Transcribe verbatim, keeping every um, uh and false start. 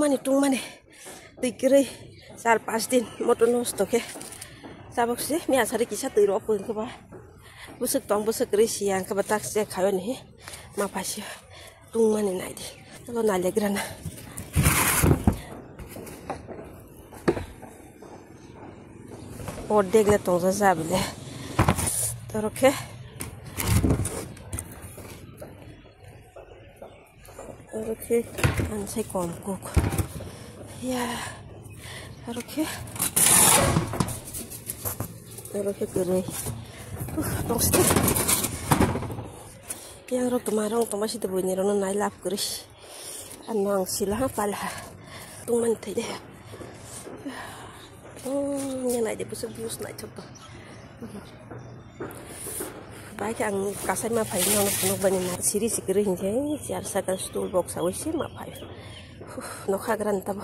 Ani tungmani twi kwrwi char pas din motor nosto khe. Tabuk se mi asari kisa twi rok pun khe ba. Bwswk tong bwswk kwrwi siya khe ba tak se khayo ni ma phaisio tungmani naidi. Abo nailegrana. Ordek le tongja ja bile. Oro khe. Oro khe ang sai kom kuk. Ya. Oro khe. Oro khe kwrwi. Uh, tongsi. Yang rok toma rong toma si teboi ni rong nai lap kwrwi. Ano ang sila ha pala ha. Tungmani thai de. Oh, yang nai de busuk views nai thok to. Bai khe ang kasai ma phai no nok bani na siri sikiri hinkhe char saka stool box awi se ma phai. Huh, nokha gran tabo.